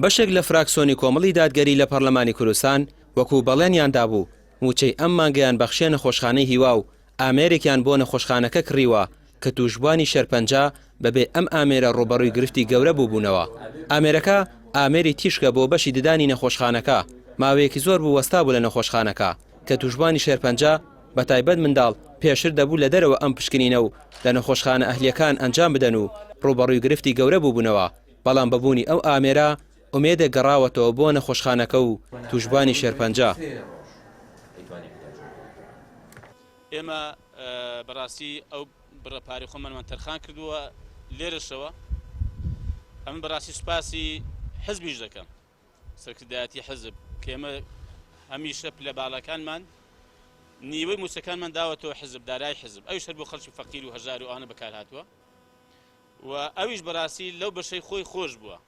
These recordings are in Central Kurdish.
بەشێک لە فراکسۆنی کۆمەڵی دادگەری لە پەڕلەمانی کوردستان وەکو بەڵێنیان دابوو مووچەی ئەم مانگەیان بەخشیە نەخۆشخانەی هیوا و ئامێرێکیان بۆ نەخۆشخانەکە کڕیوە کە تووشبوانی شێرپەنجە بەبێ ئەم ئامێرە ڕووبەڕووی گرفتی گەورە بووبوونەوە. ئامێرەکە ئامێری تیشکە بۆ بەشی ددانی نەخۆشخانەکە، ماوەیەکی زۆر بوو وەستابوو لە نەخۆشخانەکە کە تووشبوانی شێرپەنجە بەتایبەت منداڵ پێشتر دەبوو لە دەرەوە ئەم پشکنینە و لە نەخۆشخانە ئەهلییەکان ئەنجام بدەن و ڕووبەڕووی گرفتی گەورە بووبوونەوە، بەڵام بە بوونی ئەو ئامێرە ئومێدێک گەڕاوەتەوە بۆ نەخۆشخانەکە و تووشبوانی شێرپەنجە. ئێمە بەڕاستی ئەو بڕە پارەی خۆمانمان تەرخان کردووە لێرەشەوە ئەمن بەڕاستی سوپاسی حزبیش دەکەم سەرکردایەتی حزب کە ئێمە هەمیشە پلە باڵاکانمان نیوەی موچەکانمان داوەتەوە حزب دارای حزب ئەویش هەر بۆ خەڵکی فەقیر و هەژار و ئەوانە بەکار هاتووە و ئەویش بەڕاستی لەو بەشەی خۆی خۆش بووە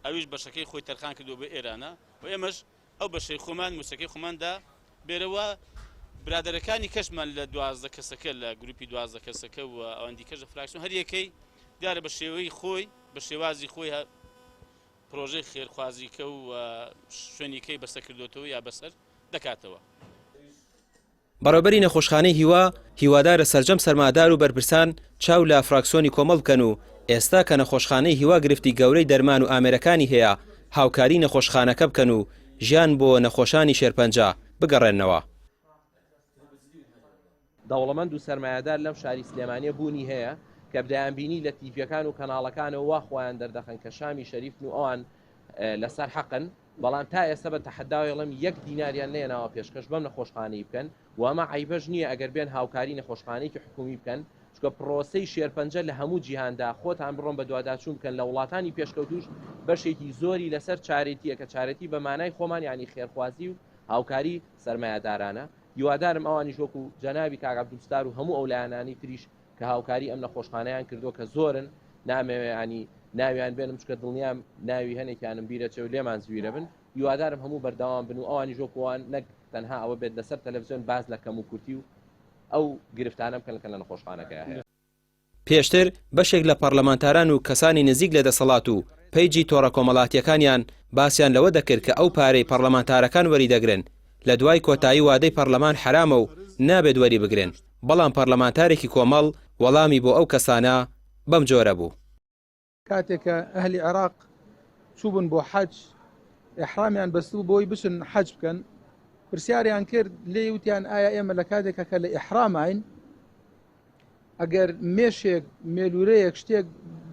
ئەویش بەشەکەی خۆی تەرخان کردووە بۆ ئێرانە و ئێمەش ئەو بەشەی خۆمان موچەکەی خۆمان دا بێرەوە برادەرەکانی کەشمان لە 12 کەسەکە لە گروپی 12 کەسەکە و ئەوان دیکەش لە فراکسیۆن هەر یەکەی دیارە بە شێوەی خۆی بە شێوازی خۆی پرۆژەی خێرخوازیکە و شوێنیکەی بەسەر کردوێتەوە یا بەسەر دەکاتەوە. بەڕێوبەری نەخۆشخانەی هیوا هیوادارە سەرجەم سەرمادار و بەرپرسان چاو لە فراکسیۆنی کۆمەڵ بکەن و ئێستا کە نەخۆشخانەی هیوا گرفتی گەورەی دەرمان و ئامێرەکانی هەیە هاوکاری نەخۆشخانەکە بکەن و ژیان بۆ نەخۆشانی شێرپەنجە بگەڕێننەوە. دەوڵەمەند و سەرمایەدار لەم شاری سلێمانیە بوونی هەیە کە دەیانبینی لە تیڤیەکان و کەناڵەکانەوە وا خۆیان دەردەخەن کە شامی شەریفن و ئەوان لەسەر حەقن بەڵام تا ئێستا بە تەحەداوە ئەڵێم یەک دیناریان نەیەناوە پێشکەش بەم نەخۆشخانەی بکەن و ئەمە عەیبەش نییە ئەگەر بێن هاوکاری نەخۆشخانەیەکی حکومی بکەن چونکە پرۆسەی شێرپەنجە لە هەموو جیهاندا خۆتان بڕۆن بەدواداچوون بکەن لە وڵاتانی پێشکەوتوش بەشێکی زۆری لەسەر چارێتیە کە چارێتی بە مانای خۆمان یعنی خێرخوازی و هاوکاری سەرمایەدارانە هیوادارم ئەوانیش وەکو جەنابی کاک عەبدولستار و هەموو ئەو لایەنانەی تریش کە هاوکاری ئەم نەخۆشخانەیان کردووە کە زۆرن نامەوێ ینی ناویان بێنم چکە دڵنیام ناوی هەنێکیانم بیرەچێ و لێمان زویرە بن هیوادارم هەموو بەردەوام بن و ئەوانیش وەکوان نەک تەنها ئەوە بێت لەسەر تەلەڤزیۆن باس لە کەم و کورتی و ئەو گرفتانە بکەن کە لە نەخۆشخانەکەیا هەیە. پێشتر بەشێک لە پەڕلەمانتاران و کەسانی نزیک لە دەسەڵات و پەیجی تۆڕە کۆمەڵاتییەکانیان باسیان لەوە دەکرد کە ئەو پارەی پەڕلەمانتارەکان وەریدەگرن لە دوای کۆتایی وادەی پەڕلەمان حەرامە و نابێت وەریبگرن، بەڵام پەڕلەمانتارێکی کۆمەڵ وەڵامی بۆ ئەو کەسانە بەم جۆرە بوو. کاتێک کە ئەهلی عێراق چووبوون بۆ حەج ئیحرامیان بەستبوو بۆی بچن حەج بکەن پرسیاریان کرد لێی وتیان ئایا ئێمە لە کاتێکە کە لە ئیحراماین ئەگەر مێشێک مێلورەیەک شتێک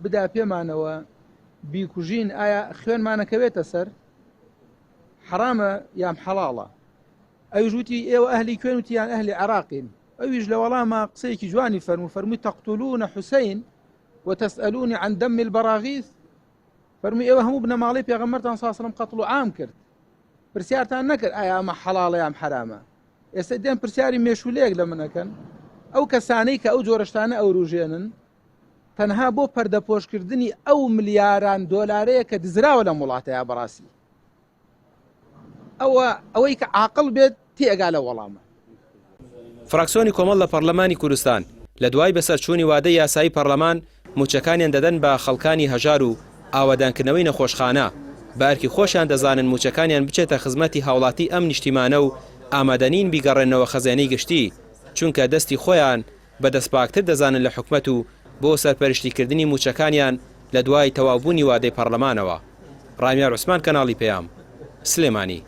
بدا پێمانەوە بیکوژین ئایا خوێنمانەکەوێتە سەر حرامە یان حەڵاڵە ئەویش وتی ئێوە ئەهلی کوێن وتیان ئەهلی عراقین ئەویش لە وەڵامە قسەیەکی جوانی فەرموو فەرمووی تەقتلون حوسین وتسألوني عن دم البراغيث فەرمووی ئێوە هەموو بنەماڵەی پێغەمبەرتان صلی الله علیه و سلم قەتڵ و عام کرد پرسیارتان نەکرد ئایا ئەمە حەڵاڵە یان حەرامە ئێستا دێن پرسیاری مێشولەیەک لە من ئەکەن ئەو کەسانەی کە ئەو جۆرەشتانە ئەوروژێنن تەنها بۆ پەردەپۆشکردنی ئەو ملیاران دۆلارەیە کە دزراوە لەم وڵاتەیە بەڕاستی ئەوە ئەوەی کە عاقڵ بێت تێئەگا لە وەڵامە. فراکسیۆنی کۆمەڵ لە پەڕلەمانی کوردستان، لە دوای بەسەرچوونی وادەی یاسایی پەڕلەمان، مووچەکانیان دەدەن بە خەڵکانی هەژار و ئاوەدانکردنەوەی نەخۆشخانە، بە ئەرکی خۆشیان دەزانن مووچەکانیان بچێتە خزمەتی هاوڵاتی ئەم نیشتیمانە و ئامادەنین بیگەڕێننەوە خەزێنەی گشتی، چونکە دەستی خۆیان بە دەستپاکتر دەزانن لە حکومەت و بۆ سەرپەرشتیکردنی مووچەکانیان لە دوای تەواوبوونی وادەی پەڕلەمانەوە. ڕامیار عوسمان کەناڵی پەیام، سلێمانی.